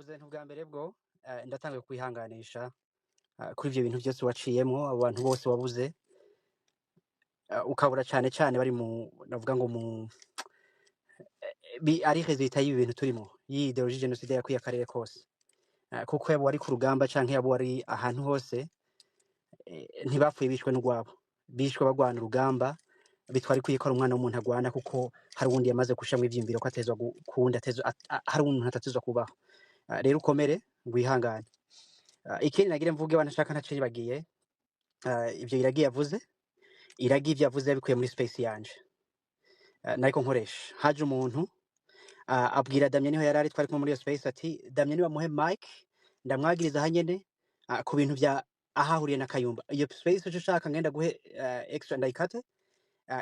Navuze ntubwa mbere bwo ndatanguye kwihanganisha kuri ivyo bintu byose waciyemwo, abo bantu bose wabuze, ukabura cane cane bari mu, navuga ngo mu ari résultat y'ibi bintu turimo, y'iyi idéologie génocidaire yakwiye akarere kose. Kuko yaba wari ku rugamba canke yaba wari ahantu hose, ntibapfuye bishwe n'urwabo, bishwe bagwana urugamba. Bitwara ikwiye ko ari umwana w'umuntu agwana, kuko hari uwundi yamaze gushamwa ivyiyumviro ko atezwa kuwundi atezwa hari umuntu atatezwa kubaho. Rero ukomere, wihangane. Ikindi nagire mvuge, wanashaka ntaco nibagiye, ivyo Iragi yavuze, Iragi ivyo yavuze yabikuye muri space yanje. Nariko nkoresha, haje umuntu abwira Damien, niho yarari, twari kumwe muri iyo space, ati Damien nibamuhe mic ndamwagiriza hanyene ku bintu vya ahahuriye na Kayumba. Iyo space uco ushaka ngenda guhe extra ndayikate.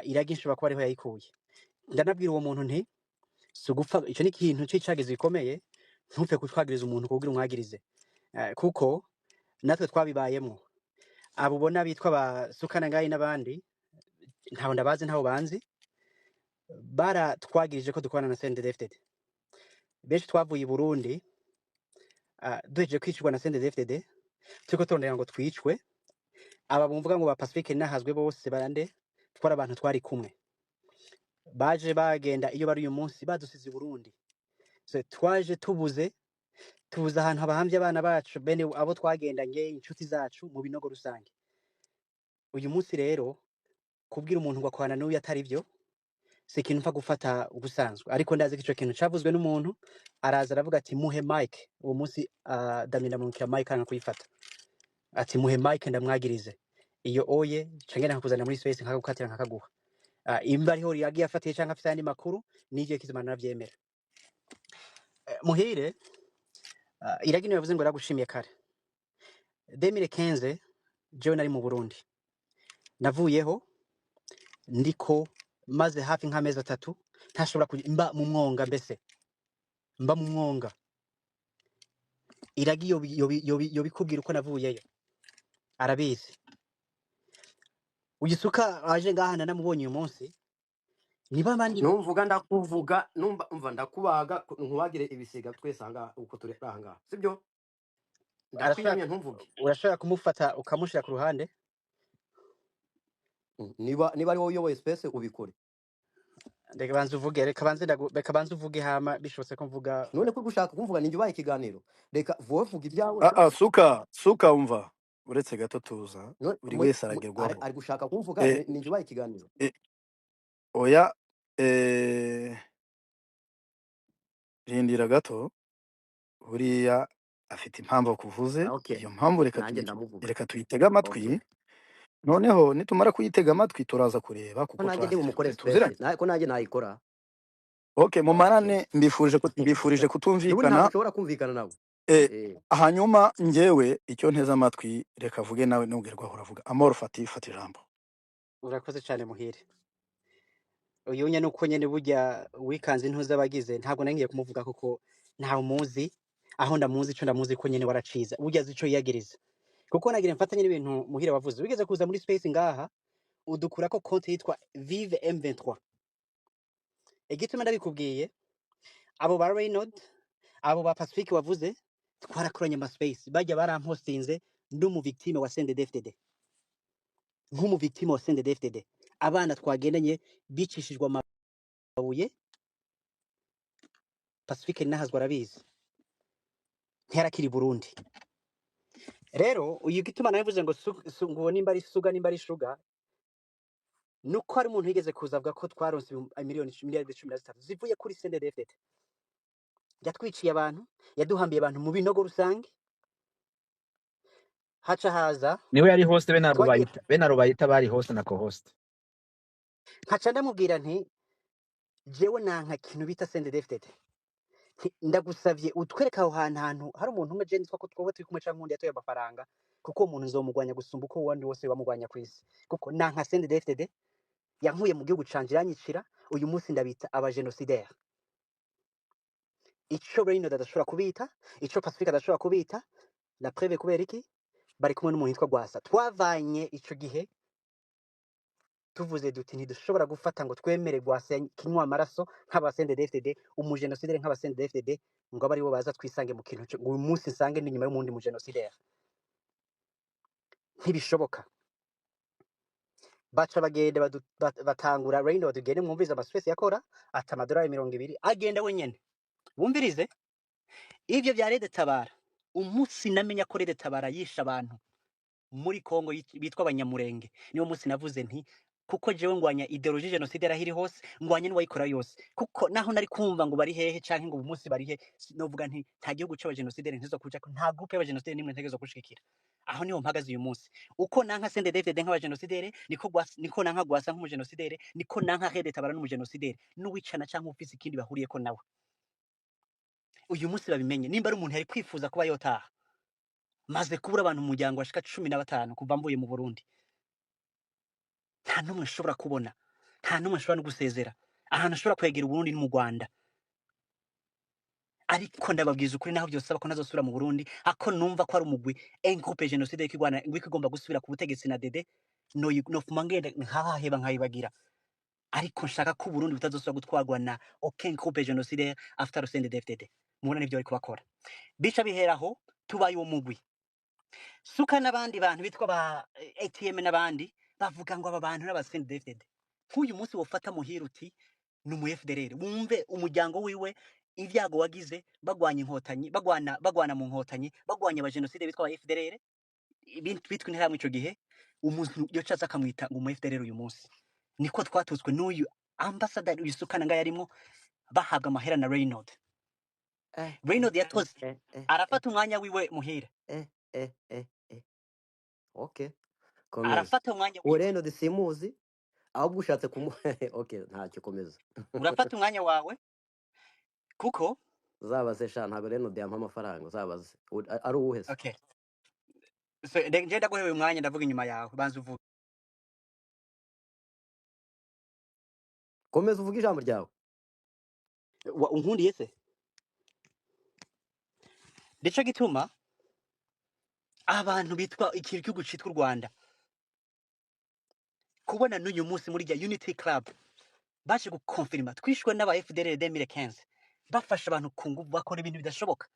Iragi nshobora kuba ariho yayikuye. Ndanabwira uwo muntu nti si ugupfa, ico ni ikintu c'icagizo gikomeye, ntupfe kutwagiriza umuntu kugira umwagirize, kuko natwe twabibayemwo. Abo ubona bitwa ba Sukana Ngayi n'abandi, ntaho ndabazi, ntaho banzi, baratwagirije ko dukorana na CNDD-FDD. Benshi twavuye i Burundi duhejeje kwicirwa na CNDD-FDD, turiko turondera ngo twicwe. Aba bumvuga ngo ba Pacifique nahazwe bose barande, twari abantu twari kumwe, baje bagenda iyo bari uyu munsi badusize i Burundi. So, twaje tubuze ahantu habahambye abana bacu, bene abo twagendanye, inshuti zacu, mu binogo rusange. Uyu munsi rero kubwira umuntu ngo akorana n'uyu atari byo, si ikintu mpfa gufata ubusanzwe, ariko ndazi ko ico kintu cavuzwe n'umuntu araza aravuga ati muhe mic. Uwo munsi Damien ndamurungikira mic, anga kuyifata, ati muhe mic ndamwagirize. Iyo oye canke nkakuzana muri space nkakagukatira nkakaguha. Imba ariho yagiye afatiye canke afise ayandi makuru, n'ivyo kizimana navyemera. Muhire, Iragi niwe yavuze ngo yaragushimiye kare. 2015 jewe nari mu Burundi, navuyeho ndiko maze hafi nk'amezi 3 ntashobora mba mu mwonga, mbese mba mu mwonga. Iragi yobikubwira uko navuyeyo, arabizi. Ugisuka aje ngaha nanamubonye uyu munsi, niba abandi Numvuga ndakuvuga, numva umva ndakubaga nkubagire ibisiga twese ahangaha uko turi ahangaha, sibyo? Arashobora. Ndakwiyamye, ntumvuge. Urashobora kumufata ukamushira ku ruhande. Niba ari wowe uyoboye space, ubikore. Reka banze uvuge, reka banze uvuge, hama bishobotse ko mvuga. None ko gushaka kumvuga ninjye ubaye ikiganiro, reka vuba vuga ibyawe. Ah, ah, suka suka, umva, uretse gato tuza. None Buri wese aragerwaho. Ari gushaka kumvuga. Ninjye ubaye ikiganiro. Oya, rindira gato, buriya afite impamvu akuvuze. Okay. Iyo mpamvu reka Nanjye ndamuvuga. Reka tuyitege amatwi. Noneho nitumara kuyitega amatwi turaza kureba Ko kuko nanjye ndi bumukore tuziranye. space, ko nanjye nayikora. Okay, mumarane, mbifurije N'ubundi kutumvikana. Ntabwo ushobora kumvikana nabo. Hanyuma njyewe icyo nteze amatwi, reka avuge nawe nugerwaho uravuga. Amahoro, fata ijambo. Urakoze cyane Muhire. Uyu nyene uko nyene burya wikanze intuza abagize, ntabwo nari ngiye kumuvuga kuko ntawe muzi aho ndamuzi, ico ndamuzi ko nyene waraciza burya azi ico yiyagiriza, kuko nagira mfatanye n'ibintu Muhire wavuze. Wigeze kuza muri space ngaha udukurako konti yitwa Vive M23. Igituma ndabikubwiye, abo ba Reynolds, abo ba Pacifique wavuze, twarakoranye ama space, bajya barampostinze ndi umu victime wa CNDD-FDD, nk'umu victime wa CNDD-FDD, abana twagendanye bicishijwe amabuye. Pacifique nahazwa arabizi, ntiyarakiri i Burundi. Rero uyu gituma nabivuze ngo ngo nimba ari suga, nimba ari shuga, nuko hari umuntu yigeze kuza avuga ko twaronse miliyoni miliyaridi 13 zivuye kuri CNDD-FDD. Yatwiciye abantu, yaduhambiye abantu mu binogo rusange, haca haza Niwe yari host, bene abo twagiye bayita, bene abo bayita bari host na co-host. Nkaca ndamubwira nti jewe nanka kintu bita CNDD-FDD. Nti, ndagusavye utwereke aho hantu hari umuntu umwe je nitwa ko twoba turi kumwe canke uwundi yatoye amafaranga, kuko uwo muntu nzomugwanya gusumba uko uwundi wose bamugwanya kw'isi, kuko nanka CNDD-FDD yankuye mu gihugu canje iranyicira. Uyu munsi ndabita abagénocidaire, ico Reynold adashobora kubita, ico Pacifique adashobora kubita. La preuve, kubera iki bari kumwe n'umuntu yitwa Gwasa twavanye ico gihe. Tuvuze duti ntidushobora gufata ngo twemere Rwasa kinywa amaraso nk'aba CNDD-FDD, umujenosideri nk'aba CNDD-FDD, ngo abe aribo baza twisange mu kintu ngo uyu munsi nsange ndi inyuma y'umundi mujenosideri. Ntibishoboka. Baca bagenda batangura Reynold, tugende mwumvirize amaspace yakora ata amadolari 20 agenda wenyene. Wumvirize ivyo vya Rede Tabara. Umunsi namenya ko Rede Tabara yishe abantu muri Kongo bitwa abanyamurenge, niwo munsi navuze nti kuko jewe ngwanya idéologie génocide ahiri hose, ngwanya n'uwayikora yose, kuko naho nari kumva ngo bari hehe canke ngo uyu munsi bari he, novuga nti nta gihugu c'abagenosideri ntezo kuja, nta groupe y'abagenosideri nimwe ntegerezwa gushigikira. Aho niho mpagaze uyu munsi. Uko nanka CNDD-FDD nk'abagenosideri, niko niko nanka Rwasa nk'umugenosideri, niko nanka Rede Tabara n'umugenosideri, n'uwicana canke ufise ikindi bahuriyeko nawe. Uyu munsi babimenye. Nimba ari umuntu yari kwifuza kuba yotaha, maze kubura abantu mu muryango bashika 15 kuva mvuye mu Burundi, nta n'umwe nshobora kubona, nta n'umwe nshobora no gusezera. Ahantu nshobora kwegera Uburundi ni mu Rwanda. Ariko ndababwiza ukuri, naho byosaba ko ntazosubira mu Burundi, ako numva ko ari umugwi un groupe génocide ikigwana ngo igomba gusubira ku butegetsi na Dede, no nofuma ngenda nkahaheba nkayibagira. Ariko nshaka ko Uburundi butazosubira gutwarwa na aucun groupe génocidaire after CNDD-FDD. Mubona nivyo bariko bakora, bica biheraho tubaye uwo mugwi. Suka n'abandi bantu bitwa ba ATM n'abandi bavuga ngo aba bantu n'aba CNDD-FDD. Nk'uyu munsi wofata Muhira uti ni umu FDLR, wumve umuryango wiwe ibyago wagize bagwanya inkotanyi, bagwana mu nkotanyi, bagwanya abajenoside bitwa aba FDLR, bitwa interahamwe ico gihe, umuntu yocaza akamwita ngo umu FDLR. Uyu munsi niko twatutswe n'uyu ambassador Yusukana nga yarimwo bahabwa amahera na Reynold. Reynold yatoze arafata umwanya wiwe Muhira. Okay, komeza. Arafata umwanya Uwo wiwe. Reynold simuzi, ahubwo ushatse kumu okay, ntacyo, komeza. Urafata umwanya wawe kuko Uzabaze sha, ntabwo Reynold yampa amafaranga, uzabaze. Ari uwuhe se? Okay, so nje ndaguhewe umwanya, ndavuga inyuma yawe, banza uvuge. Komeza uvuge ijambo ryawe. Unkundiye se? Nico gituma abantu bitwa iki gihugu citwa u Rwanda kubona n'uyu munsi muri rya Unity Club baje gukonfirma twishwe n'aba FDLR 2015, bafasha abantu ku nguvu, bakora ibintu bidashoboka.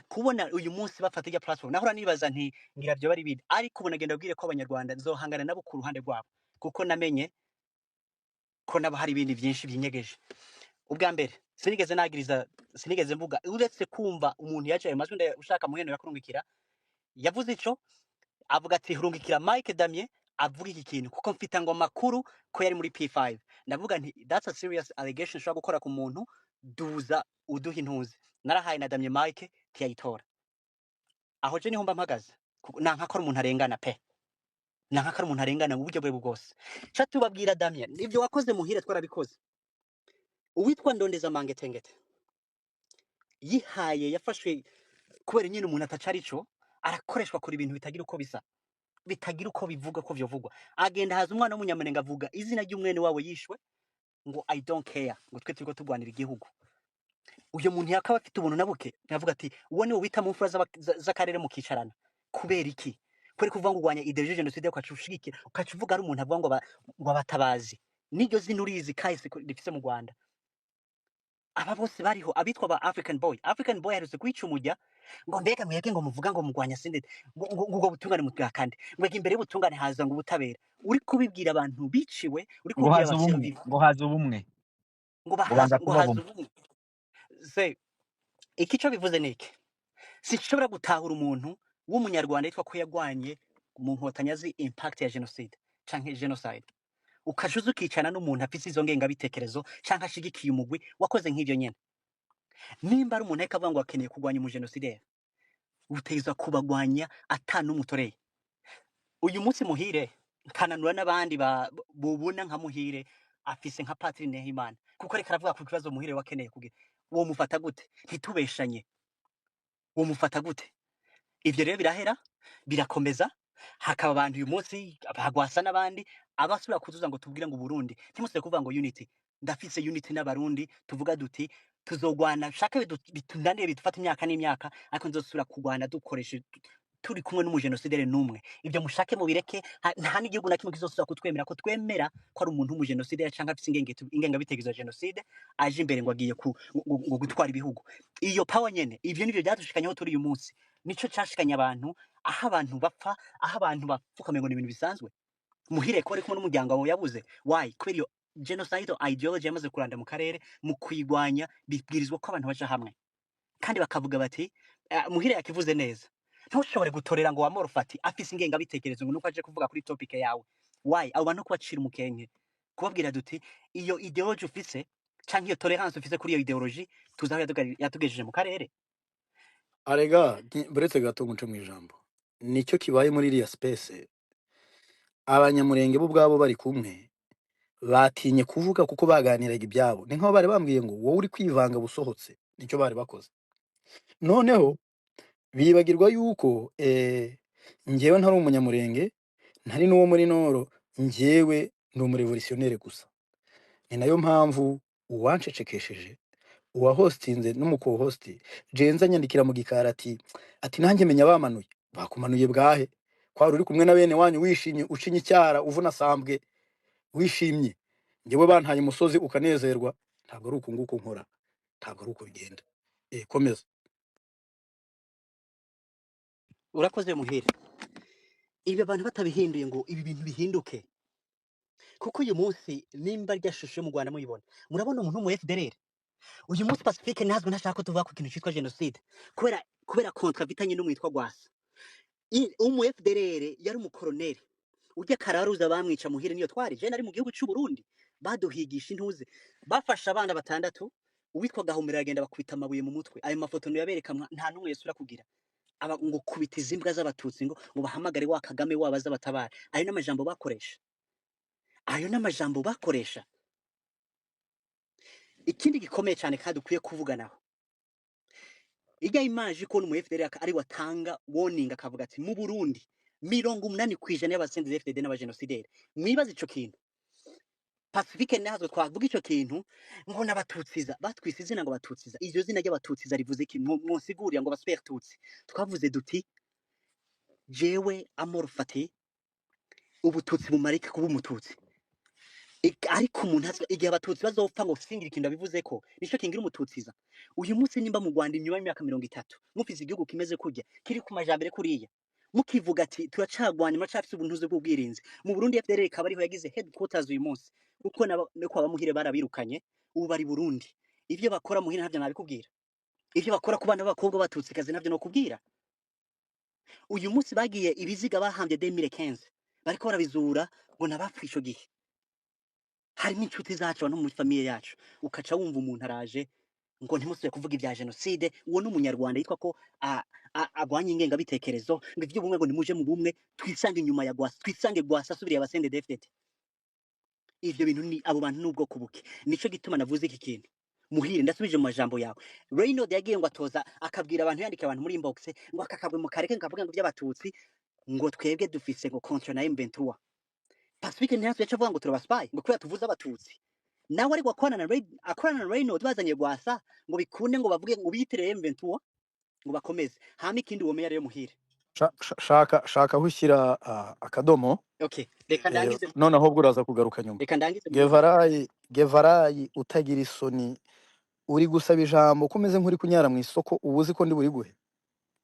Kubona uyu munsi bafata irya platform, nahora nibaza nti ngira byo bari bindi, ariko ubu nagenda abwire ko abanyarwanda nzohangana nabo ku ruhande rwabo, kuko namenye ko nabo hari ibindi byinshi byinyegeje. Ubwa mbere sinigeze nagiriza, sinigeze mvuga, uretse kumva umuntu yaje ayo majwi ushaka muheno yakurungikira, yavuze ico avuga ati hurungikira Mike Damien avuga iki kintu kuko mfita ngo amakuru ko yari muri P5. Ndavuga nti that's a serious allegation ushobora gukora ku muntu, duza uduha intuzi. Narahaye na Damien Mike ntiyayitora. Aho je niho mba mpagaze. Nanka ko ari umuntu arengana pe, nanka ko ari umuntu arengana mu buryo bwe bwose. Ca tubabwira Damien, ibyo wakoze Muhire twarabikoze. Uwitwa Ndondeza Mangetengete yihaye yafashwe kubera nyine umuntu atacari ico arakoreshwa kuri ibintu bitagira uko bisa, bitagira uko bivuga ko vyovugwa. Agenda haza umwana w'umunyamurenga avuga izina ry'umwene wawe yishwe ngo I don't care, ngo twe turiko turwanira igihugu. Uyo muntu yakaba afite ubuntu nabuke, navuga ati uwo niwe wita mu mfura z'akarere mukicarana. Kubera iki? Kubera kuvuga ngo urwanya idéologie génocide ukaca ushigikira, ukaca uvuga ari umuntu avuga ngo ngo abatabazi, niryo zina urizi kahise rifise mu Rwanda. Aba bose bariho abitwa ba African Boy. African Boy aherutse kwica umujya ngo mbega mwebwe ngo muvuga ngo mugwanya sinde ngo ubwo butungane mutwakande, ngo imbere y'ubutungane haza ngo ubutabera. Uri kubibwira abantu biciwe, uri Ngo kubwira haza ubumwe, abaservive ngo haza ubumwe, ngo ngo bahaza banza ngo kuba haza bumwe. ubumwe. Se iki cyo bivuze niki? Sinshobora gutahura umuntu w'umunyarwanda yitwa ko yagwanye mu nkotanyi azi impact ya genocide canke genocide, ukaja uza ukicana n'umuntu afise izo ngengabitekerezo canke ashigikiye umugwi wakoze nk'ivyo nyene. Nimba ari umuntu ariko avuga ngo akeneye kurwanya umujenosideri, utegerezwa kubagwanya ata n'umutoreye. Uyu munsi Muhire nkananura n'abandi bubona nka Muhire afise nka Patiri Nehimana, kuko ariko aravuga ku kibazo Muhire wakeneye kugira, uwo mufata gute? Ntitubeshanye, uwo mufata gute? Ivyo rero birahera birakomeza, hakaba abantu uyu munsi bagwasa n'abandi abasubira kuzuza ngo tubwire ngo Burundi ntimusubire kuvuga ngo unity. Ndafise unity n'abarundi, tuvuga duti tuzogwana shaka bitunanire bidufata imyaka n'imyaka, ariko nzosubira kugwana dukoreshe turi kumwe n'umujenosideri n'umwe. Ibyo mushake mubireke, nta n'igihugu na kimwe kizosubira kutwemera ko twemera ko ari umuntu w'umujenosideri cyangwa afite ingengabitekerezo ya jenoside aje imbere ngo agiye ngo gutwara ibihugu. Iyo power nyene, ivyo nivyo byadushikanyeho turi uyu munsi. Nico cashikanye abantu aho abantu bapfa, aho abantu bapfukamye ngo ni ibintu bisanzwe. Muhire ko ari kumwe n'umuryango wawe yabuze. Why? Kubera iyo genocidal ideology yamaze kuranda mu karere. Mu kuyigwanya bibwirizwa ko abantu baja hamwe kandi bakavuga bati Muhire yakivuze neza, ntushobore gutorera ngo wa Fati afise ingengabitekerezo ngo nuko aje kuvuga kuri topic yawe. Why? Abo bantu kubacira umukenke, kubabwira duti iyo ideology ufise canke iyo tolerance ufise kuri iyo ideology tuzi aho yatugejeje mu karere. Arega buretse gato nguce mu ijambo, nicyo kibaye muri iriya space. Abanyamurenge bo ubwabo bari kumwe batinye kuvuga kuko baganiraga ibyabo, ni nkaho bari bambwiye ngo wowe uri kwivanga busohotse. Nicyo bari bakoze. Noneho bibagirwa yuko njyewe ntari umunyamurenge, ntari n'uwo muri noro, njyewe ndi umurevolutionnere gusa. Ni nayo mpamvu uwancecekesheje, uwahostinze n'umuko-host Jenza, anyandikira mu gikari ati nanjye menya bamanuye. Bakumanuye bwahe? Kwari uri kumwe na bene wanyu wishimye, ucinye icyara, uvuna sambwe wishimye. Njyewe bantaye umusozi ukanezerwa. Ntabwo ari uku nguku nkora, ntabwo ari uko bigenda. Komeza. Urakoze Muhire. Ibi abantu batabihinduye ngo ibi bintu bihinduke, kuko uyu munsi nimba rya shusho yo mu Rwanda muyibona, murabona umuntu mu FDLR uyu munsi Pacifique ntazwi, ntashaka ko tuvuga ku kintu cyitwa jenoside kubera contrat afitanye n'umwitwa Gwasa. Umu FDLR yari umukoroneri ujya kararuza bamwica. Muhire, niyo twari je nari mu gihugu cy'u Burundi, baduhigisha intuze, bafashe abana batandatu, uwitwa Gahumira aragenda bakubita amabuye mu mutwe. Ayo mafoto ntiyabereka, nta n'umwe yesura kugira aba ngo kubita izi mbwa z'abatutsi ngo bahamagare wa Kagame wabaza batabara. Ayo n'amajambo bakoresha, ayo n'amajambo bakoresha. Ikindi gikomeye cyane kandi ukwiye kuvuganaho, ijya image ko umu FDL ari watanga warning akavuga ati mu Burundi 80% y'abasenzi FDD n'abajenosideri. Mwibaze ico kintu. Pacifique nazo twavuga ico kintu ngo n'abatutsiza batwise izina ngo batutsiza. Iryo zina ry'abatutsiza rivuze iki? Mwonsigurira ngo baspertutsi. Twavuze duti jewe Amor Fati, ubututsi bumarike kuba umututsi. Ariko umuntu igihe abatutsi bazopfa ngo singira ikintu abivuze ko nico kingira umututsiza. Uyu munsi nimba mu Rwanda inyuma y'imyaka 30 mufise igihugu kimeze kurya, kiri ku majambere kuriya, mukivuga ati turacagwanya, muracafise ubuntuze bw'ubwirinzi, mu Burundi FDL ikaba ariho yagize headquarters uyu munsi, kuko no kwa bamuhire barabirukanye, ubu bari Burundi. Ivyo bakora Muhire ntavyo nabikubwira, ivyo bakora ku bana b'abakobwa b'abatutsikazi navyo nokubwira. Uyu munsi bagiye ibiziga bahambye 2015 bariko barabizura ngo nabapfuye ico gihe, harimo inshuti zacu, abantu muri famille yacu. Ukaca wumva umuntu araje ngo ntimusubire kuvuga ibya jenoside. Uwo ni umunyarwanda yitwa ko agwanya ingengabitekerezo, ngo ivy'ubumwe, ngo nimuje mu bumwe, twisange inyuma ya Gwasa, twisange Gwasa asubiriye abasende DFDD. Ivyo bintu ni abo bantu n'ubwoko buke. Nico gituma navuze iki kintu. Muhire, ndasubije mu majambo yawe. Reynold yagiye ngo atoza akabwira abantu, yandika abantu muri inbox ngo akakabwe mu kareke, ngo avuga ngo by'abatutsi, ngo twebwe dufise ngo contre na M23. Pacifique ntiyazo yaca avuga ngo turabaspy ngo kubera tuvuze abatutsi. Nawe ariko akorana na Reynold, bazanye Gwasa ngo bikunde ngo bavuge ngo biyitirire M23 ngo bakomeze. Hama ikindi womenya rero Muhire, Shaka aho ushyira akadomo. Okay, reka ndangize. Noneho ubwo uraza kugaruka nyuma. Reka ndangize. Gevarayi, Gevarayi, utagira isoni, uri gusaba ijambo ko umeze nk'uri kunyara mu isoko. Uba uzi ko ndi buriguhe,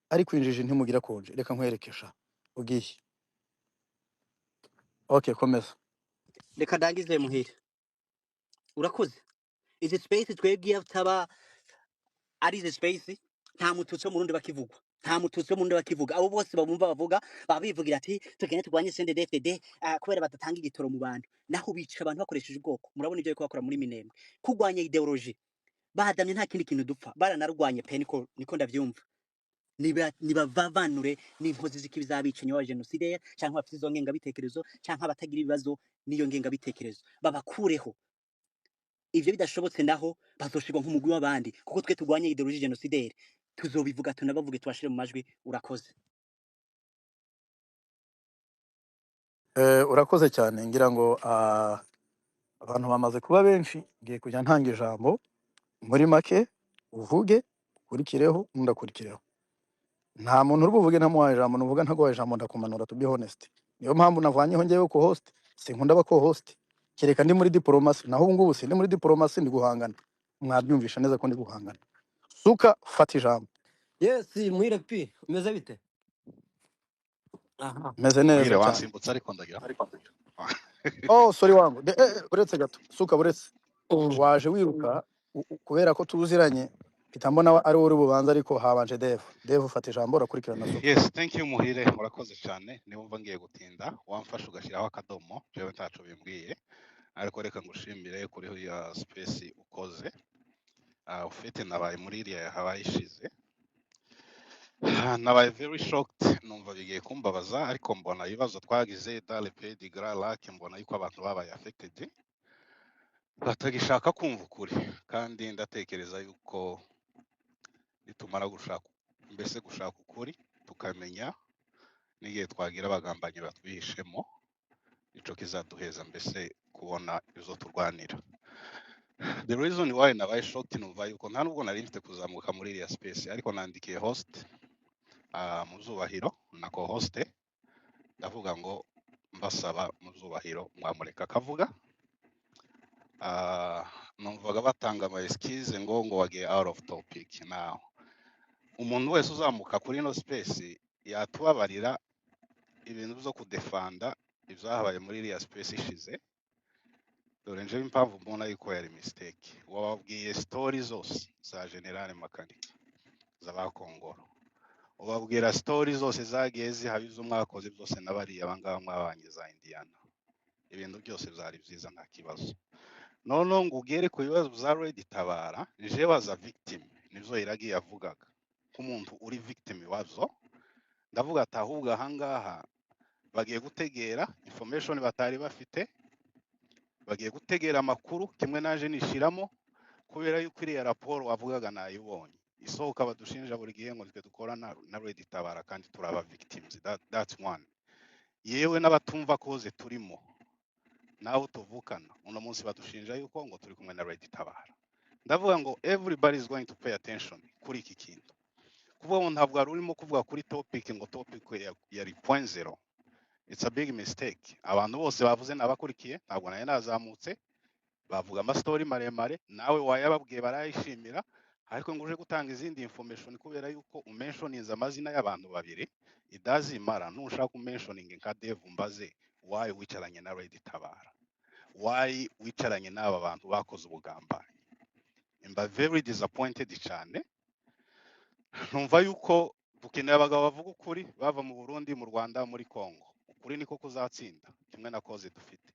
ariko injiji ntimugira konje. Reka nkwerekesha ugiye. Okay, komeza. Reka ndangize Muhire, urakoze. Izi space twebwe iyo taba ari izi space, nta mututsi wo mu Burundi bakivugwa, nta mututsi wo mu Burundi bakivuga. Abo bose babumva bavuga baba bivugira ati tugende turwanye CNDD-FDD kubera badatanga igitoro mu bantu, naho bica abantu bakoresheje ubwoko. Murabona ibyo bariko bakora muri Minembwe, kurwanya ideology badamye, nta kindi kintu dupfa. Baranarwanye pe, niko ndavyumva. Nibavanure n'inkozi z'ikibi z'abicanyi b'aba génocidaire canke bafite izo ngengabitekerezo canke abatagira ibibazo n'iyo ngengabitekerezo, babakureho. Ivyo bidashobotse naho bazoshirwa nk'umugwi w'abandi, kuko twe turwanye idéologie génocidaire, tuzobivuga, tunabavuge, tubashire mu majwi. Urakoze. Urakoze cyane. Ngira ngo abantu bamaze kuba benshi, ngiye kujya ntanga ijambo muri make, uvuge ukurikireho, undi akurikireho. Nta muntu uri buvuge ntamuhaye ijambo. Nuvuga ntaguhaye ijambo, ndakumanura, to be honest. Niyo mpamvu navanyeho njyewe co host. Sinkunda aba co host kereka ndi muri diplomasi, naho ubu ngubu sindi muri diplomasi, ndi guhangana. Mwabyumvisha neza ko ndi guhangana. Suka, fata ijambo. Yes, Muhire pi, umeze bite? Aha. Meze neza Muhire cyane. Wansimbutse ariko ndagira. Oh, sorry wangu. Uretse gato, Suka, buretse. Waje wiruka kubera ko tuziranye, mpita mbona ari wowe uri bubanza, ariko habanje Dev. Dev, ufata ijambo, urakurikirana Suka. Yes, thank you, Muhire, murakoze cyane. Niba ngiye gutinda, wamfasha ugashyiraho akadomo, jewe ntaco bimbwiye, ariko reka ngushimire kuri ya space ukoze. Ufite nabaye muri iriya habaye ishize. Nabaye very shocked, numva bigiye kumbabaza, ariko mbona ibibazo twagize dans le pays du Grand Lac, mbona yuko abantu babaye affected batagishaka kumva ukuri, kandi ndatekereza yuko nitumara gushaka, mbese gushaka ukuri, tukamenya n'igihe twagira abagambanyi batwihishemo, ico kizaduheza mbese kubona izo turwanira. The reason why nabaye shocked, numva yuko nta nubwo nari mfite kuzamuka muri iriya space, ariko nandikiye host mu zubahiro na co-host, ndavuga ngo mbasaba mu zubahiro mwamureka akavuga. Numvaga batanga ama excuse ngo wagiye out of topic. Now umuntu wese uzamuka kuri ino space yatubabarira ibintu byo kudefanda ibyahabaye muri iriya space ishize. Dore njewe impamvu mbona yuko yari mistake: wababwiye story zose za General Makanika, z'abakongoro, ubabwira story zose zagiye zihaba, izo mwakoze byose na bariya abangaba mwabanye za Indiana, ibintu byose byari byiza, nta kibazo. Noneho ngo ugere ku bibazo bya Red Tabara, jewe as a victim, nibyo Iragiye yavugaga, nk'umuntu uri victim wazo, ndavuga ati ahubwo ahangaha bagiye gutegera information batari bafite, bagiye gutegera amakuru kimwe naje nishiramo, kubera yuko iriya raporo wavugaga nayibonye isohoka, badushinja buri gihe ngo nitwe dukora na Red Tabara kandi turi aba victims. That's one. Yewe n'abatumva koze turimo nawe tuvukana uno munsi badushinja yuko ngo turi kumwe na Red Tabara. Ndavuga ngo everybody is going to pay attention kuri iki kintu, kuvuga ngo ntabwo wari urimo kuvuga kuri topic, ngo topic yari 0.0. It's a big mistake. Abantu bose bavuze nabakurikiye, ntabwo nari nazamutse, bavuga amastori maremare, nawe wayababwiye barayishimira, ariko ngo uje gutanga izindi information kubera yuko umentioninze amazina y'abantu babiri idazimara. Nushaka umentioning nka Dev, mbaze why wicaranye na Red Tabara, why wicaranye n'aba bantu bakoze ubugambanyi. Mba very disappointed cyane. Numva yuko dukeneye abagabo bavuga ukuri, bava mu Burundi, mu Rwanda, muri Congo. Ukuri niko kuzatsinda, kimwe na koze dufite.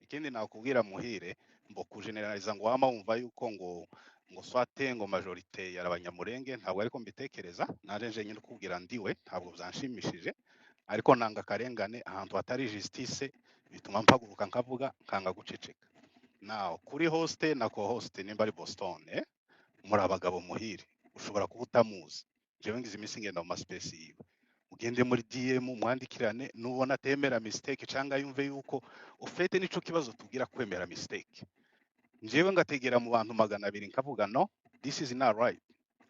Ikindi nakubwira, Muhire, mbo kugeneraliza ngo wama wumva yuko ngo swate ngo majorité yarabanyamurenge, ntabwo ariko mbitekereza. Naje nyine kubwira ndiwe, ntabwo byanshimishije, ariko nanga akarengane ahantu hatari justice, bituma mpaguruka nkavuga, nkanga guceceka. Now kuri host na co-host, nimba ari Boston, muri abagabo. Muhire, ushobora kuba utamuzi, jewe ngize iminsi ngenda mu maspace yiwe. Ugende muri DM mwandikirane, nubona atemera mistake cyangwa yumve yuko ufite nico kibazo tubwira kwemera mistake. Njyewe ngategera mu bantu 200 nkavuga: "No, this is not right,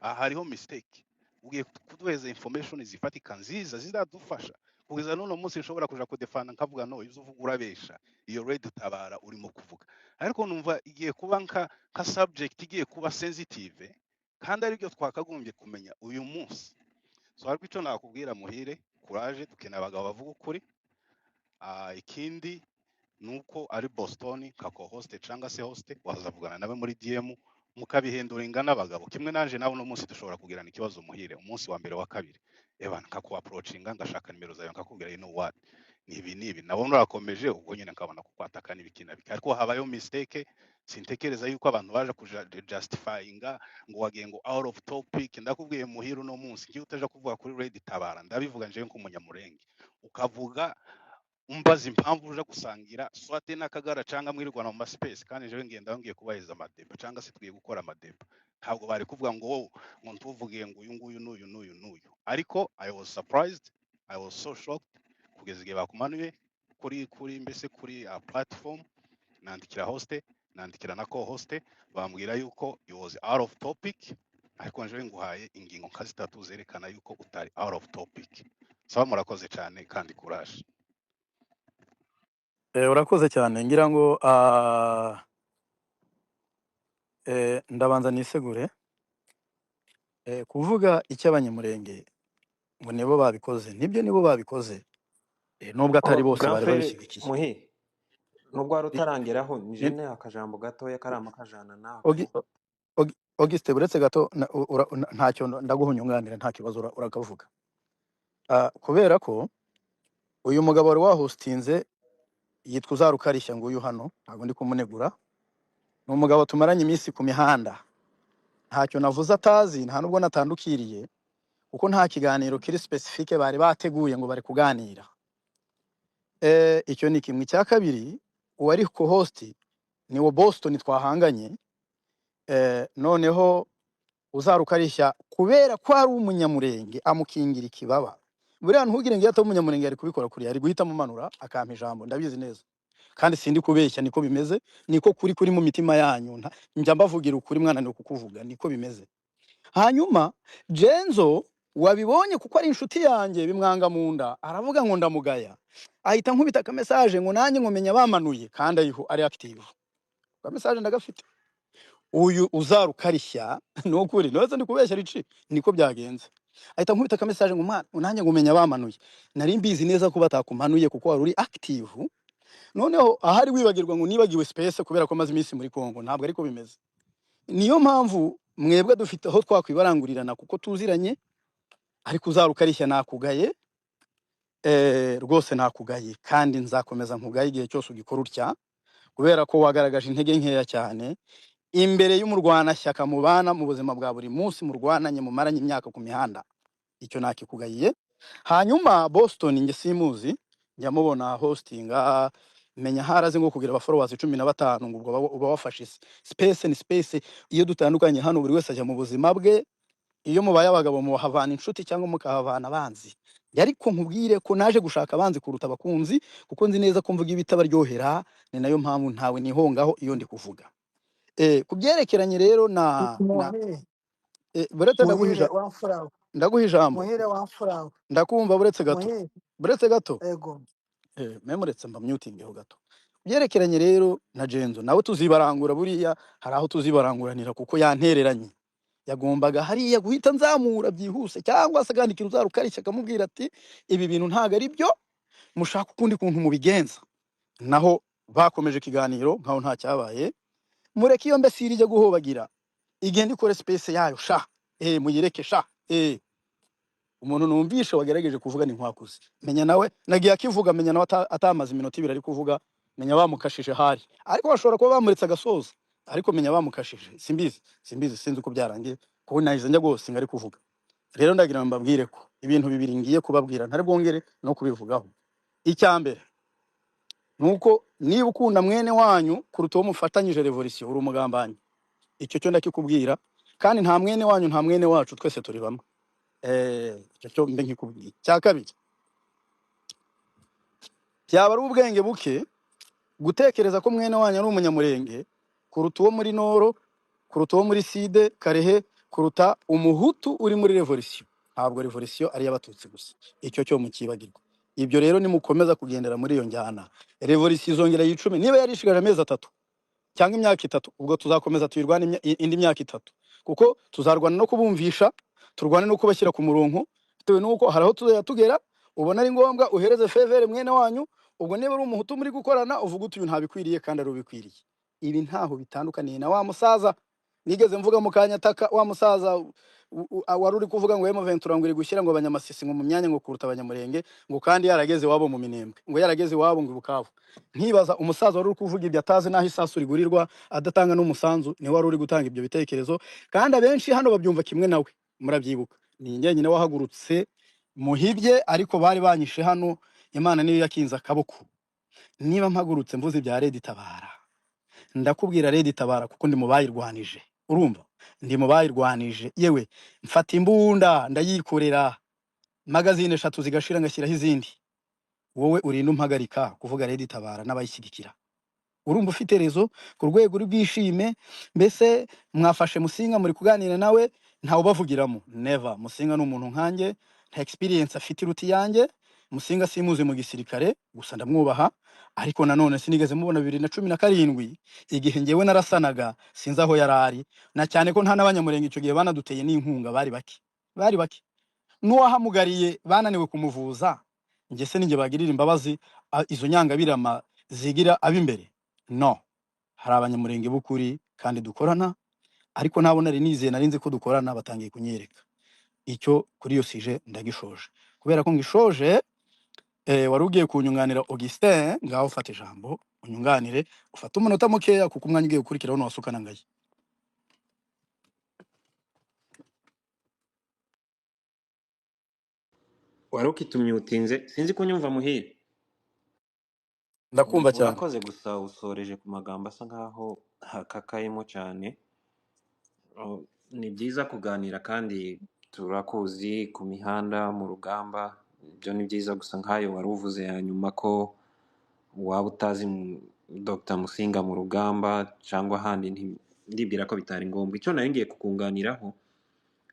aha hariho mistake." Ugiye kuduheza information zifatika nziza zizadufasha. Kugeza n'uno munsi nshobora kuja kudefanda nkavuga: "No, ibyo uvuga urabesha, iyo Red Tabara urimo kuvuga." Ariko numva igiye kuba nka subject igiye kuba sensitive, kandi aribyo twakagombye kumenya uyu munsi. So ariko icyo nakubwira, Muhire, courage, dukeneye abagabo bavuga ukuri. Ikindi nuko ari Boston nka co-host cyangwa se host, wazavugana nawe muri DM mukabihindura ingana abagabo. Kimwe nanje nawe uno munsi dushobora kugirana ikibazo, Muhire, umunsi wa mbere, wa kabiri, eba nkaku approachinga, ngashaka nimero zawe, nkakubwira: "You know what, ni ibi n'ibi." Nabona urakomeje, ubwo nyine nkabona kukwataka n'ibiki na biki. Ariko habayeho mistake, sintekereza yuko abantu baje kuja justifyinga ngo wagiye ngo out of topic. Ndakubwiye, Muhire, uno munsi ngiye utaja kuvuga kuri Red Tabara, ndabivuga njewe nk'umunyamurenge, ukavuga umbaza impamvu uje gusangira swate n'akagara cyangwa mwirirwana mu maspace, kandi jewe ngenda ngiye kubaheza amadeba cyangwa se tugiye gukora amadeba, ntabwo bari kuvuga ngo wowe ngo ntuvuge ngo uyu nguyu n'uyu n'uyu n'uyu. Ariko I was surprised, I was so shocked kugeza igihe bakumanuye kuri mbese kuri platform. Nandikira host, nandikira na co-host, bambwira yuko it was out of topic. Ariko njewe nguhaye ingingo nka zitatu zerekana yuko utari out of topic. Sawa, murakoze cyane kandi courage. Urakoze cyane. Ngira ngo ndabanza nisegure. Kuvuga icy'Abanyamurenge ngo nibo babikoze, nibyo, nibo babikoze, nubwo atari Oh, bose grand bari frère babishyigikiye. Muhi, nubwo wari utarangeraho, Ni- nije akajambo gatoya karama kajana nako. Auguste, buretse gato, ntacyo ndaguha unyunganire, nta kibazo, urakavuga. Kubera ko uyu mugabo wari wahostinze yitwa Uzarukarishya, nguyu hano, ntabwo ndi kumunegura, ni umugabo tumaranye iminsi ku mihanda, ntacyo navuze atazi, nta nubwo natandukiriye, kuko nta kiganiro kiri spécifique bari bateguye ngo bari kuganira. Icyo ni kimwe. Icya kabiri, uwari co-host ni wo Boston twahanganye. Noneho Uzarukarishya, kubera ko ari umunyamurenge, amukingira ikibaba. Buriya ntugire ngo iyo ataba umunyamurenge yari kubikora kuriya, yari guhita amumanura akampa ijambo. Ndabizi neza kandi sindi kubeshya, niko bimeze, niko kuri kuri mu mitima yanyu. Njya mbavugira ukuri, mwananiwe kukuvuga, niko bimeze. Hanyuma Jenzo wabibonye, kuko ari inshuti yanjye, bimwanga mu nda, aravuga ngo ndamugaya, ahita nkubita akamesaje ngo nanjye ngo menya bamanuye, kandi ariho ari active. Akamesaje ndagafite. Uyu Uzarukarishya, ni ukuri nose ndi kubeshya rici, niko byagenze. Ahita nkubita akamesaje ngo mwana, nanjye ngo menya bamanuye. Nari mbizi neza ko batakumanuye kuko wari uri active. Noneho ahari wibagirwa ngo nibagiwe space kubera ko maze iminsi muri Congo, ntabwo ariko bimeze. Niyo mpamvu mwebwe dufite aho twakwibarangurirana kuko tuziranye. Ariko Uzarukarishya, nakugaye, rwose nakugaye, kandi nzakomeza nkugaye igihe cyose ugikora utya, kubera ko wagaragaje intege nkeya cyane imbere y'umurwanashyaka mubana mu buzima bwa buri munsi, murwananye, mumaranye imyaka ku mihanda. Icyo nakikugayiye. Hanyuma Boston njye simuzi, njya mubona hostinga, menya harazi ngo kugira abafollowers 15, ngo ubwo uba wafashe isi. Space ni space. Iyo dutandukanye hano, buri wese ajya mu buzima bwe. Iyo mubaye abagabo muhavana inshuti cyangwa mukahavana abanzi. Ariko nkubwire ko naje gushaka abanzi kuruta abakunzi, kuko nzi neza ko mvuga ibitabaryohera. Ni nayo mpamvu ntawe nihongaho iyo ndi kuvuga. Ku byerekeranye rero na Muhire, buretse ndaguha Muhire wamfurawe, ndaguha ijambo. Muhire wamfurawe, Ndakumva, buretse gato. Muhire, Buretse gato. Ego. Memuretse mba mutingeho gato. Byerekeranye rero na Jenzo, nawe tuzibarangura, buriya hari aho tuzibaranguranira, kuko yantereranye. Yagombaga hariya guhita nzamura byihuse, cyangwa se akandikira Uzarukarishya akamubwira ati ibi bintu ntabwo ari byo, mushaka ukundi kuntu mubigenza. Naho bakomeje ikiganiro nkaho nta cyabaye. Mureke iyo mbese ijya guhobagira, igenda ikore space yayo sha, muyireke sha. Umuntu numvishe wagerageje kuvuga ni Nkwakuze, menya nawe nagiye akivuga, menya nawe atamaze iminota 2 ari kuvuga, menya bamukashije hari, ariko bashobora kuba bamuretse agasoza, ariko menya bamukashije, simbizi, simbizi, sinzi uko byarangiye, kuko nahise njya rwose ngari kuvuga. Rero ndagira ngo mbabwire ko ibintu bibiri ngiye kubabwira ntari bwongere no kubivugaho. Icya mbere nuko niba ukunda mwene wanyu kuruta uwo mufatanyije revolution, uri umugambanyi. Icyo cyo ndakikubwira, kandi nta mwene wanyu, nta mwene wacu, twese turi bamwe. Icyo cyo mbe nkikubwiye. Cya kabiri, byaba ari ubwenge buke gutekereza ko mwene wanyu ari umunyamurenge kuruta uwo muri Nord, kuruta uwo muri Sud Karehe, kuruta umuhutu uri muri revolution. Ntabwo revolution ari iy'abatutsi gusa, icyo cyo mukibagirwa. Ibyo rero nimukomeza kugendera muri iyo njyana, revolution izongera yicume. Niba yarishigaje amezi 3 cyangwa imyaka 3, ubwo tuzakomeza tuyirwane indi myaka 3, kuko tuzarwana no kubumvisha, turwane no kubashyira ku murongo, bitewe n'uko hari aho tuzajya tugera ubona ari ngombwa uhereze faveur mwene wanyu. Ubwo niba uri umuhutu muri gukorana, uvuga uti uyu ntabikwiriye kandi ari ubikwiriye. Ibi ntaho bitandukaniye na wa musaza nigeze mvuga mu kanya ataka, wa musaza wari uri kuvuga ngo M23 ngo iri gushyira ngo abanyamasisi ngo mu myanya ngo kuruta abanyamurenge, ngo kandi yarageze iwabo mu Minembwe, ngo yarageze iwabo ngo i Bukavu. Nkibaza umusaza wari uri kuvuga ibyo atazi n'aho isasu rigurirwa, adatanga n'umusanzu, niwe wari uri gutanga ibyo bitekerezo, kandi abenshi hano babyumva kimwe nawe. Murabyibuka, ni njye nyine wahagurutse muhibye, ariko bari banyishe hano, Imana niyo yakinze akaboko. Niba mpagurutse mvuze ibya Red Tabara, ndakubwira Red Tabara kuko ndi mu bayirwanije, urumva, ndi mu bayirwanije. Yewe, mfata imbunda ndayikorera, magazine 3 zigashira ngashyiraho izindi. Wowe urinda umpagarika kuvuga Red Tabara n'abayishyigikira? Urumva ufite raison ku rwego uri bwishime? Mbese mwafashe Musinga muri kuganira nawe. Ntawe ubavugiramo, never. Musinga ni umuntu nkanjye, nta experience afite iruta iyanjye. Musinga simuzi mu gisirikare, gusa ndamwubaha, ariko nanone sinigeze mubona 2017 igihe ngewe narasanaga, sinzi aho yari ari, na cyane ko nta n'abanyamurenge icyo gihe banaduteye n'inkunga, bari bake, bari bake. N'uwahamugariye bananiwe kumuvuza. Njye se ninjye bagirira imbabazi izo nyangabirama zigira ab'imbere? No, hari abanyamurenge b'ukuri kandi dukorana, ariko nabo nari nizeye, nari nzi ko dukorana, batangiye kunyereka icyo. Kuri iyo sujet ndagishoje. Kubera ko ngishoje, wari ugiye kunyunganira Augustin, ngaho ufata ijambo unyunganire, ufate umunota mukeya kuko umwanya ugiye gukurikiraho ntiwasukana ngaye. Wari ukitumyutinze, sinzi ko nyumva Muhire. Ndakumva cyane. Urakoze, gusa usoreje ku magambo asa nkaho hakakayemo cyane. Oh, ni byiza kuganira kandi turakuzi ku mihanda mu rugamba, ibyo ni byiza. Gusa nkayo wari uvuze ya nyuma ko waba utazi Dr Musinga mu rugamba cyangwa ahandi, ndibwira ko bitari ngombwa. Icyo nari ngiye kukunganiraho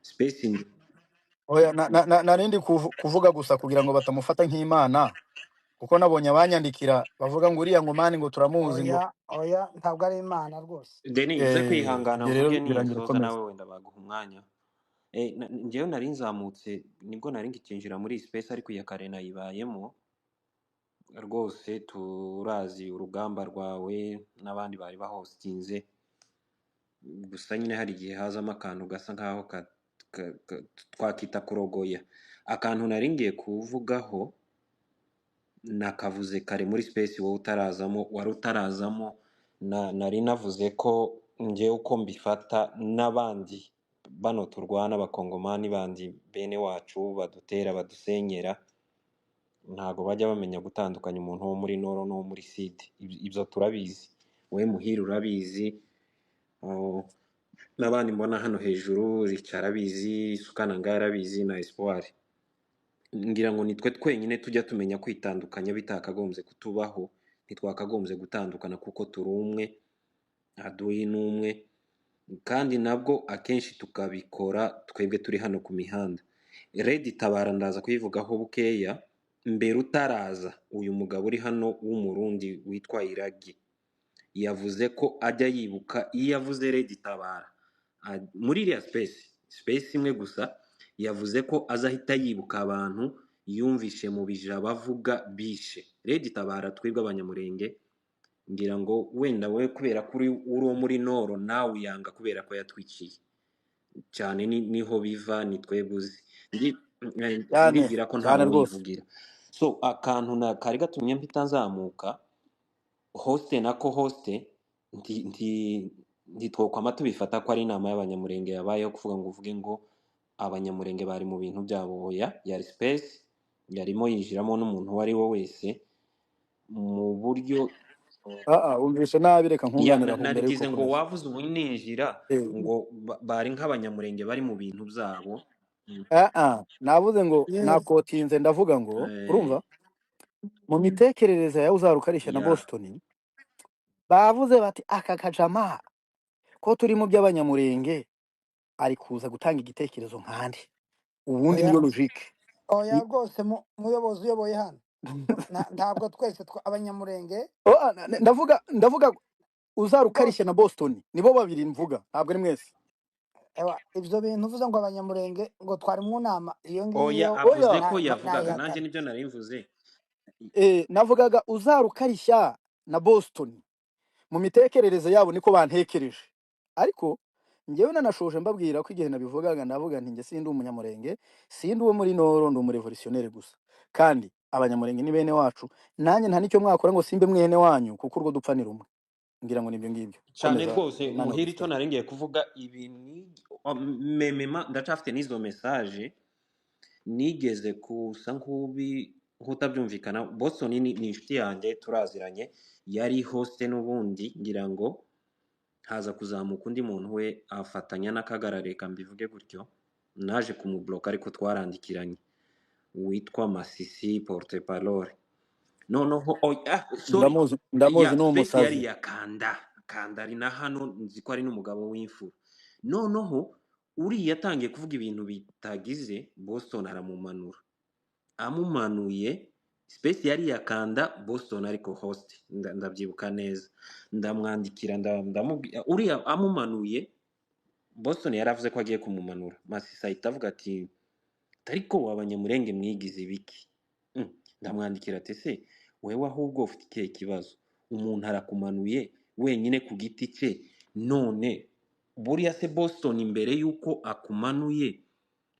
space Oya, narindi kuvuga gusa kugira ngo batamufata nk'imana, kuko nabonye abanyandikira bavuga ngo uriya ngo mani ngo turamuzi ngo Oya, oya, ntabwo ari imana rwose. Deni, uze kwihangana ibyo rero mvuge birangira ninsoza ukomeza. nawe wenda baguha umwanya. Njyewe nari nzamutse nibwo nari ngikinjira muri iyi space, ariko iya kare nayibayemo rwose. Turazi urugamba rwawe n'abandi bari bahostinze, gusa nyine hari igihe hazamo akantu gasa nkaho twakita kurogoya. Akantu nari ngiye kuvugaho nakavuze kare muri space wowe utarazamo, wari utarazamo, nari navuze ko njyewe uko mbifata n'abandi bano turwana, abakongomani bandi bene wacu badutera badusenyera, ntago bajya bamenya gutandukanya umuntu wo muri noro n'uwo muri side. Ibyo turabizi, wowe Muhire urabizi, oh, n'abandi mbona hano hejuru, Rica arabizi, Sukana arabizi na Espoir. Ngira ngo nitwe twenyine tujya tumenya kwitandukanya bitakagombye kutubaho. Ntitwakagombye gutandukana kuko turi umwe, aduyi ni umwe, kandi nabwo akenshi tukabikora twebwe turi hano ku mihanda. Redi Tabara ndaza kuyivugaho bukeya. Mbere utaraza, uyu mugabo uri hano w'Umurundi witwa Iragi yavuze ko ajya yibuka iyo avuze Redi Tabara muri iriya space imwe gusa, yavuze ko azahita yibuka abantu yumvishe mu bija bavuga bishe Redi Tabara. Twebwe abanyamurenge, ngira ngo wenda we kubera ko uri uwo muri noro nawe uyanga kubera ko yatwikiye cyane, niho biva, ni twebwe uzi. Cyane Ndibwira ko nta cyane rwose. wuyivugira. So akantu na kari gatumye mpita nzamuka, hoste na ko hoste ntitwokwama tubifata ko ari inama y'abanyamurenge yabayeho kuvuga ngo uvuge ngo abanyamurenge bari mu bintu byabo. Oya, yari space yarimo yinjiramo n'umuntu uwo ari we wese mu buryo Wumvishe nabi, reka ya nkunganira aho mbere yuko narigize ngo ukomeza. wavuze ubu ninjira ngo bari nk'abanyamurenge bari mu bintu byabo. Navuze ngo Yes. nakotinze, ndavuga ngo urumva mu mitekerereze ya Uzarukarishya na Ya Boston bavuze bati aka kajama ko turi mu by'abanyamurenge ari kuza gutanga igitekerezo nkande, ubundi Oya, niyo logique. oya rwose, muyobozi uyoboye hano, ntabwo twese abanyamurenge Ndavuga Uzarukarishya rwose. na Boston nibo babiri mvuga, ntabwo ari mwese. Ewa, ibyo bintu uvuze ngo abanyamurenge ngo twari mu nama iyo Oya, ngiyo avuze Oya, ko yavugaga, nanjye nayihakana. nibyo nari mvuze. Navugaga Uzarukarishya na Boston mu mitekerereze yabo niko bantekereje, ariko njyewe nanashoje mbabwira ko igihe nabivugaga ndavuga nti njye sindi umunyamurenge, sindi uwo muri noro, ndi umurevolutionnaire gusa, kandi abanyamurenge ni bene wacu, nanjye nta nicyo mwakora ngo simbe mwene wanyu, kuko urwo dupfa ni rumwe. Ngira ngo nibyo ngibyo. Cyane Komeza rwose nani Muhire, icyo Augustin. nari ngiye kuvuga ibi ni memema, ndacyafite n'izo message nigeze kusa nk'utabyumvikana. Boston ni inshuti yanjye, turaziranye, yari hoste n'ubundi, ngira ngo haza kuzamuka undi muntu we afatanya n'akagara, reka mbivuge gutyo, naje kumubloka ariko twarandikiranye, witwa Masisi porte parole. Noneho sorry, Ndamuzi, ndamuzi, ya ni space yari umusazi. iya Kanda, Kanda ari na hano, nzi ko ari n'umugabo w'imfura. Noneho Uriya yatangiye kuvuga ibintu bitagize, Boston aramumanura. Amumanuye, space yari yakanda Boston ariko host, ndabyibuka neza, ndamwandikira, ndamubwira uriya amumanuye. Boston yaravuze ko agiye kumumanura. Masisi ahita avuga ati ariko abanyamurenge mwigize ibiki? Ndamwandikira ati ese wewe ahubwo ufite ikihe kibazo? Umuntu arakumanuye wenyine ku giti cye, none buriya se Boston imbere y'uko akumanuye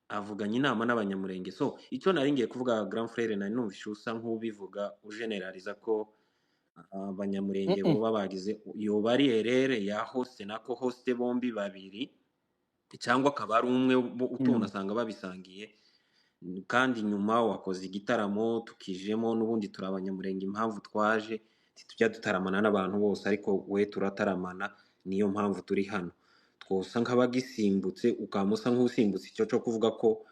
avuganye inama n'abanyamurenge? So icyo nari ngiye kuvuga, grand frère, nari numvise usa nk'ubivuga ugeneraliza ko abanyamurenge Mm-mm. boba bagize, yoba ari erere ya host na co host bombi babiri, cyangwa akaba ari umwe utunasanga babisangiye. Kandi nyuma wakoze igitaramo tukijemo, n'ubundi turi abanyamurenge, impamvu twaje ntitujya dutaramana n'abantu bose, ariko we turataramana, niyo mpamvu turi hano. Twosa nk'abagisimbutse, ukamusa nk'usimbutse icyo cyo kuvuga ko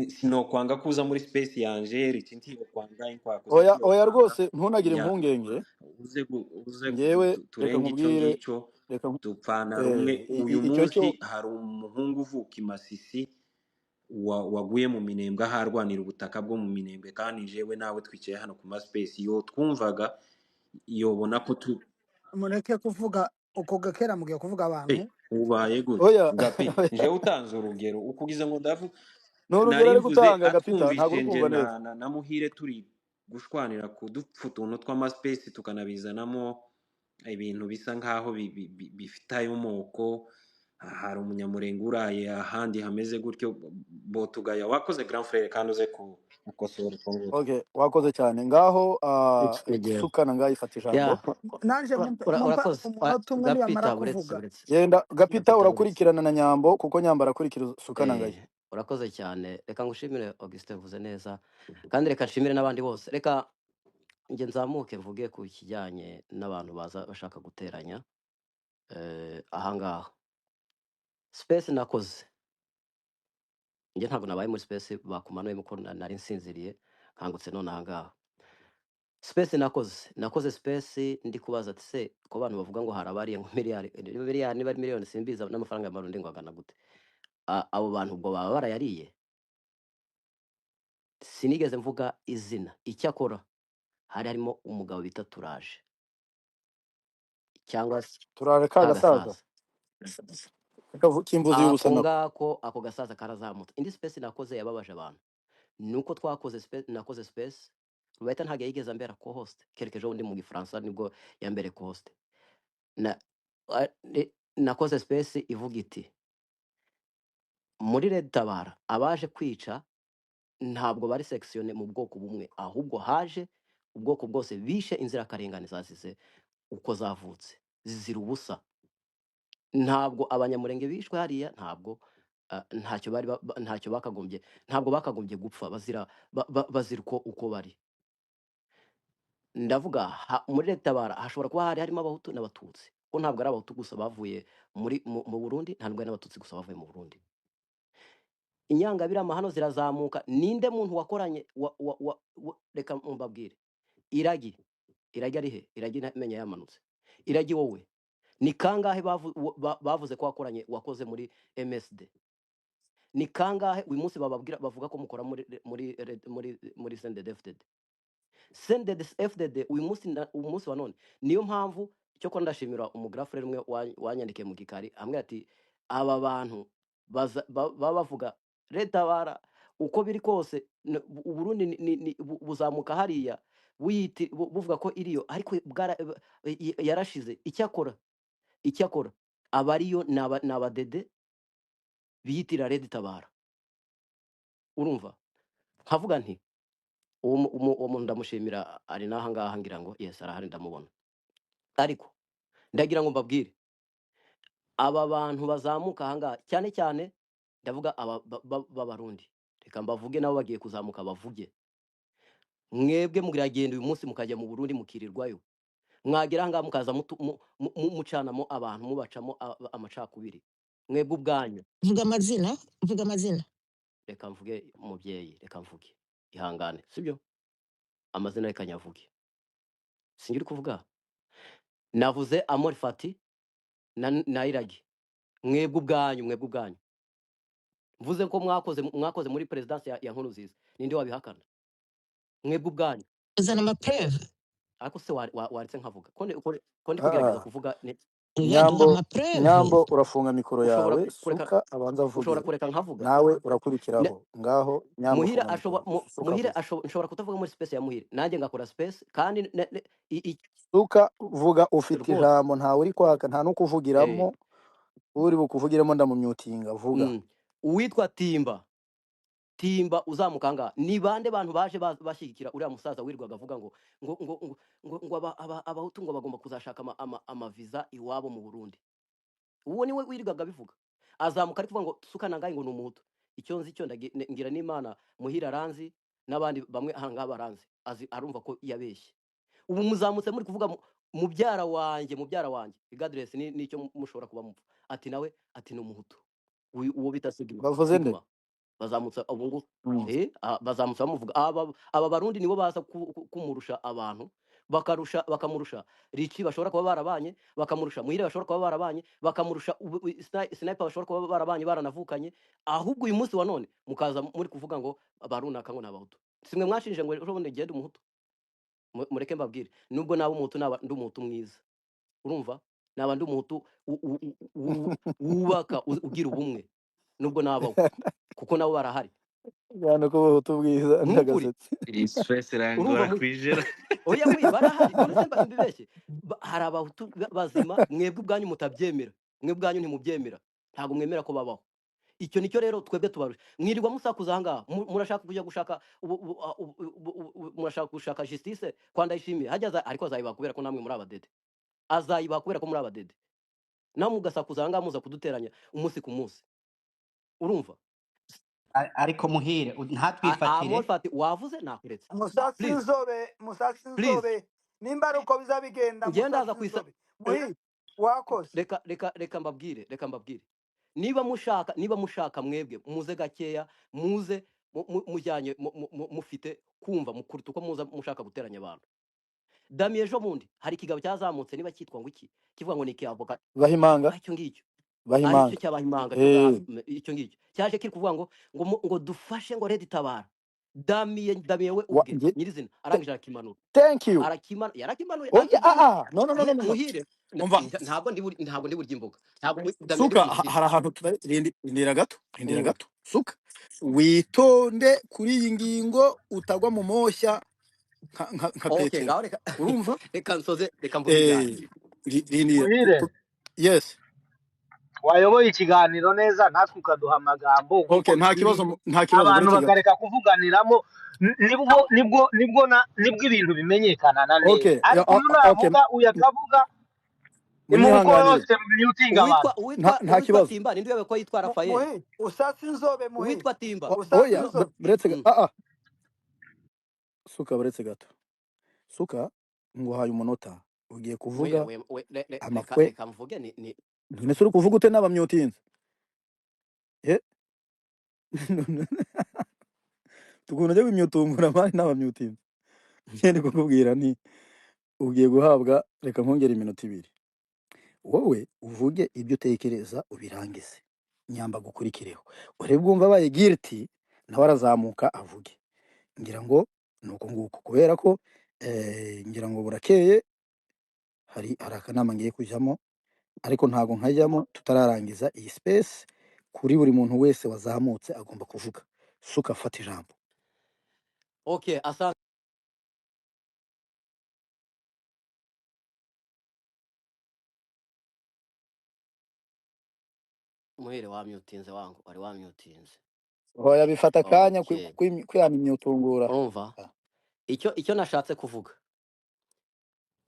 sinokwanga kuza muri space yanje riki, ntiyokwanga inkwakuzi, Oya oya ntiyokwanga rwose, ntunagire ya impungenge. Uze uze Ngewe reka turenge icyo nkubwire, ngicyo, reka dupfana rumwe. Uyu icyo cyo munsi hari umuhungu uvuka i Masisi waguye mu Minembwe, aho arwanira ubutaka bwo mu Minembwe, kandi jewe nawe twicaye hano ku ma space, yo twumvaga yobona ko tu Mureke kuvuga uko gakera, mugiye kuvuga abantu. Ubaye gute Oya gapi? Oya. Jewe utanze urugero ukugize ngo ndavuga, Ni urugero nari ari mvuze gutanga Gapita, ntabwo atwumvise uri nje kumva neza. na Muhire turi gushwanira kudupfa utuntu tw'amaspace, tukanabizanamo ibintu bisa nkaho bifite ayo moko. Hari umunyamurenge uraye ahandi hameze gutyo, botugaya. Wakoze grand frère, kandi uze gukosora utwo ngutwo. Okay, wakoze cyane. Ngaho Ngewe sukana ngaho ifata ijambo. Ya Nanje mumpe urakoze umunota umwe nibamara Gapita, buretse kuvuga. Buretse Genda Gapita, Gapita, buretse. urakurikirana na Nyambo, kuko Nyambo arakurikira sukana ngayo. Urakoze cyane. Reka ngushimire Augustin, uvuze neza, kandi reka nshimire n'abandi bose. Reka njye nzamuke mvuge ku kijyanye n'abantu baza bashaka guteranya ahangaha. Space nakoze njye, ntabwo nabaye muri space bakumanuye, kuko nari nsinziriye, nkangutse none ahangaha. Space nakoze space ndi kubaza ati se ko abantu bavuga ngo harabariye ngo miliyari miliyari, niba ari miliyoni simbizi, n'amafaranga y'amarundi ngo angana gute? Abo bantu ubwo baba barayariye? Sinigeze mvuga izina. Icyakora hari harimo umugabo bita Turaje cyangwa se Turare ka gasaza kagasaza kimvuzi y'ubusa ako nako. Ngako ako gasaza karazamutse. Indi space nakoze yababaje abantu nuko twakoze space, nakoze space Rubayita ntabwo yigeze ambera co-host, kereka ejo bundi mu Gifaransa nibwo yambereye co-host. Nakoze space ivuga iti muri Red Tabara abaje kwica ntabwo bari sectionné mu bwoko bumwe, ahubwo haje ubwoko bwose, bishe inzirakarengane zazize uko zavutse, zizira ubusa. Ntabwo abanyamurenge bishwe hariya, ntabwo ntacyo bari ntacyo bakagombye, ntabwo bakagombye gupfa bazira bazira uko bari. Ndavuga muri Leta Tabara hashobora kuba hari harimo abahutu n'abatutsi, ko ntabwo ari abahutu gusa bavuye muri mu Burundi, ntabwo ari n'abatutsi gusa bavuye mu Burundi. Inyangabirama hano zirazamuka. Ninde muntu wakoranye reka mbabwire, iragi iragi ari he? Iragi ntamenya yamanutse. Iragi wowe ni kangahe bavuze ko wakoranye, wakoze muri MSD? Ni kangahe uyu munsi bababwira bavuga ko mukora muri CNDD-FDD? CNDD-FDD uyu munsi umunsi wa none, niyo mpamvu cyo ko ndashimira umugrafure umwe wanyandikiye mu gikari amwe ati aba bantu baba bavuga leta bara uko biri kose Uburundi buzamuka hariya buvuga ko iriyo, ariko yarashize. Icyakora abariyo ni abadede biyitira Red Tabara. Urumva nkavuga nti uwo muntu ndamushimira, ari n'aha ngaha, ngira ngo yes arahari, ndamubona. Ariko ndagira ngo mbabwire aba bantu bazamuka aha ngaha, cyane cyane ndavuga aba b'abarundi, reka mbavuge nabo bagiye kuzamuka bavuge. Mwebwe muragenda uyu munsi mukajya mu Burundi mukirirwayo, mwagera aha ngaha mukaza mucanamo abantu, mubacamo amacakubiri mwebwe ubwanyu. Vuga amazina, vuga amazina. Reka mvuge umubyeyi, reka mvuge, ihangane, sibyo? Amazina reka nyavuge, sinjye uri kuvuga. Navuze Amor Fati na Iragi. Mwebwe ubwanyu, mwebwe ubwanyu mvuze ko mwakoze muri perezidansi ya Nkurunziza, ninde wabihakana? Mwebwe ubwanyu. Uzana amapreve. Ariko se waretse nkavuga ko ndi kugerageza Ah, kuvuga Oya, duha Nyambo, amapreve. Nyambo, urafunga mikoro ushobora yawe, kureka Suka abanza ushobora avuge, kureka nkavuga. nawe Ne- urakurikiraho. Ngaho Nyambo, Muhire funga ashobora mikoro, Suka Muhire avuge. nshobora kutavuga muri space ya Muhire, nanjye ngakora space kandi Suka, vuga ufite rwose. ijambo, ntawe uri kwaka, nta Eh, n'ukuvugiramo, uri bukuvugiremo ndamumyutinga. Vuga. Uwitwa Timba uzamuka ngaha, ni bande bantu baje bashyigikira uriya musaza wirirwaga avuga ngo ngo ngo ngo ngo, ngo abahutu ngo bagomba kuzashaka amaviza iwabo mu Burundi. Uwo niwe wirirwaga abivuga, azamuka ari kuvuga ngo Suka nangaye ngo ni umuhutu. Icyo nzi cyo ngira n'Imana, Muhire aranzi n'abandi bamwe aha ngaha baranzi, azi arumva ko yabeshye. Ubu muzamutse muri kuvuga mubyara wanjye, mubyara wanjye regardless nicyo mushobora kuba mupfa, ati nawe ati ni umuhutu. Uwo bita Sigma, Bavuze nde? Sigma bazamutsa ubu ngubu bazamutsa bamuvuga. Aba barundi nibo baza kumurusha abantu, bakamurusha Rici bashobora kuba barabanye, bakamurusha Muhire bashobora kuba barabanye, bakamurusha Sniper bashobora kuba barabanye baranavukanye. Ahubwo uyu munsi wa none mukaza muri kuvuga ngo barunaka ngo n'abahutu. Simwe mwashinje ngo ejo bundi ngende umuhutu. Mureke mbabwire, nubwo naba umuhutu naba ndi umuhutu mwiza, urumva naba ndi umuhutu wubaka ugira ubumwe, nubwo nabaho kuko nabo barahari. Bwana ko ubuhutu bwiza Nukuri ndagasetse. Iyi stress urumva irangora kwijera. Oya mwi barahari, none se mbibeshye? Hari abahutu bazima, mwebwe ubwanyu mutabyemera, mwebwe ubwanyu ntimubyemera, ntabwo mwemera ko babaho. Icyo nicyo rero twebwe tubarusha. Mwirirwa musakuza aha ngaha, murashaka kujya gushaka murashaka gushaka justice kwa Ndayishimiye. Hajya ariko azayibaha kubera ko namwe muri abadede, azayibaha kubera ko muri abadede, namwe mugasakuza aha ngaha muza kuduteranya umunsi ku munsi. Urumva Ariko Muhire ntatwifatire. Amorfati wavuze nakuretse. Musatsi Please, inzobe, musatsi please, inzobe, nimba ari uko biza bigenda, njyewe musatsi ndaza kwisa inzobe. Muhire wakoze. Reka reka reka mbabwire, reka mbabwire, niba mushaka, niba mushaka mwebwe muze gakeya, muze mujyanye mufite kumva mukuruta uko muza mushaka guteranya abantu. Dami ejo bundi hari ikigabo cyazamutse niba cyitwa ngo iki, kivuga ngo ni ikiavoka Bahimanga, icyo ngicyo, aricyo Bahimanga. cyabahimanga, Eh, icyo ngicyo cyaje kiri kuvuga ngo ngo dufashe ngo Red Tabara. Damiye we ubwe nyirizina arangije arakimanura. Thank you. Yarakimanuye Oya, akivamo. ah, no no no no no. Muhire Umva, ntabwo ndi ntabwo ndi burya imboga, ntabwo Damiye ndi Suka, buyishyire. hari ahantu rindira gato, rindira gato. Suka, witonde kuri iyi ngingo utagwa mu moshya nka Okay, Petero. ngaho reka Urumva? reka nsoze, reka mvuge ibyanjye. Rindira. Muhire Yes. wayoboye ikiganiro neza, natwe ukaduha amagambo nk'uko Okay, nta bikwiye, kibazo, nta kibazo abantu buretse gato. bakareka kuvuganiramo, nibwo nibwo nibwo nibwo ibintu bimenyekana na neza. Okay, Ariko uyu okay, navuga uyu akavuga, imubuko munyihanganire. yose mutinga abantu. Nta Uwitwa uwitwa kibazo. Timba ninde uyobewe ko yitwa Rafael? Muhire usatsi inzobe, Muhire Uwitwa Timba. usatsi Oya, inzobe. buretse Suka, buretse gato. Suka, nguhaye umunota. Ugiye Muhire kuvuga we reka amakwe. reka mvuge ni None se uri kuvuga ute n'abamyutinze? Eh? Tukuntu ujya wimyutungura mani n'abamyutinze. Njye ndi kukubwira nti ugiye guhabwa, reka nkongere iminota 2. Wowe uvuge ibyo utekereza ubirangize. Nyamba gukurikireho. Urebe bwumva abaye guilty nawe arazamuka avuge. Ngira ngo nuko nguko kubera ko ngira ngo burakeye, hari akanama ngiye kujyamo, ariko ntago nkajyamo tutararangiza iyi space. Kuri buri muntu wese wazamutse agomba kuvuga. Suka, fata ijambo. Okay, asante. Muhire wamyutinze wangu, wari wamyutinze. Oya, bifata akanya Okay. kwiyama imyutungura. Urumva icyo nashatse kuvuga,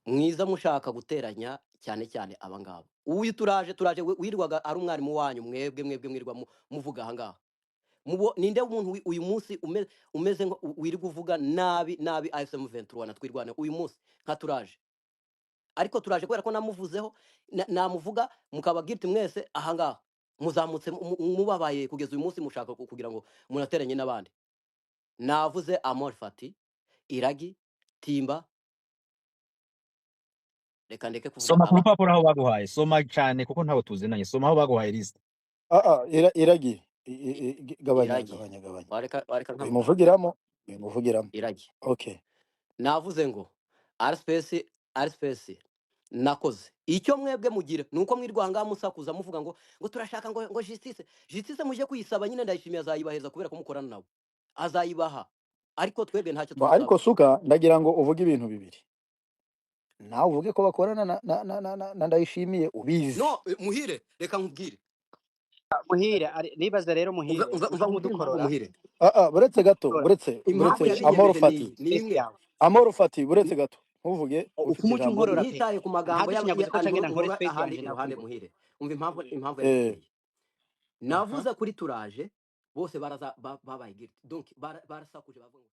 mwiza mushaka guteranya cyane cyane abangaba. Uyu turaje wirirwaga ari umwarimu wanyu, mwebwe mwirwa muvuga aha ngaha. Ninde umuntu uyu munsi umeze nko wirirwa uvuga nabi nabi AFC M23 na twirwane uyu munsi nka turaje. Ariko turaje kubera ko namuvuzeho, namuvuga mukaba guilty mwese aha ngaha. Muzamutse mubabaye kugeza uyu munsi mushaka kugira ngo munateranye n'abandi. Navuze Amor Fati, Iragi, Timba, Reka ndeke kuvuga Soma ku aba rupapuro aho baguhaye, soma cyane kuko ntawe tuzinanye, soma aho baguhaye list. Iragi, gabanya, Iragi gabanya, gabanya. wareka nka Wimuvugiramo, wimuvugiramo. Iragi. Okay. Navuze ngo RSPS, RSPS nakoze icyo mwebwe mugira nuko mwirwanga musakuza muvuga ngo turashaka ngo justice, justice muje kuyisaba nyine. Ndayishimiye azayibaheza kubera ko mukorana nawe, azayibaha, ariko twebwe ntacyo Bo, ariko tumusaba. suka ndagira ngo uvuge ibintu bibiri. Nawe uvuge ko bakorana na Ndayishimiye ubizi. No, Muhire, reka nkubwire. Muhire nibaza rero Umva, Muhire, umva, uca umva nkubwire impamvu nk'udukorora Muhire. Buretse gato, dukora buretse Impamvu buretse Amoro yabinyemeje ni Fati. iyi, ni space imwe. yawe. Amoro Fati, buretse gato. Ntuvuge ufite Ukumuca ijambo. unkorora pe, Ntitaye ku magambo ntadushinyaguze ko canke nkore nkora space ahandi yanje iruhande. nakwibona. Muhire, umva impamvu Eh. yabiteye. Navuze kuri turaje bose baraza babaye guilty, donc barasakuje bavuga ngo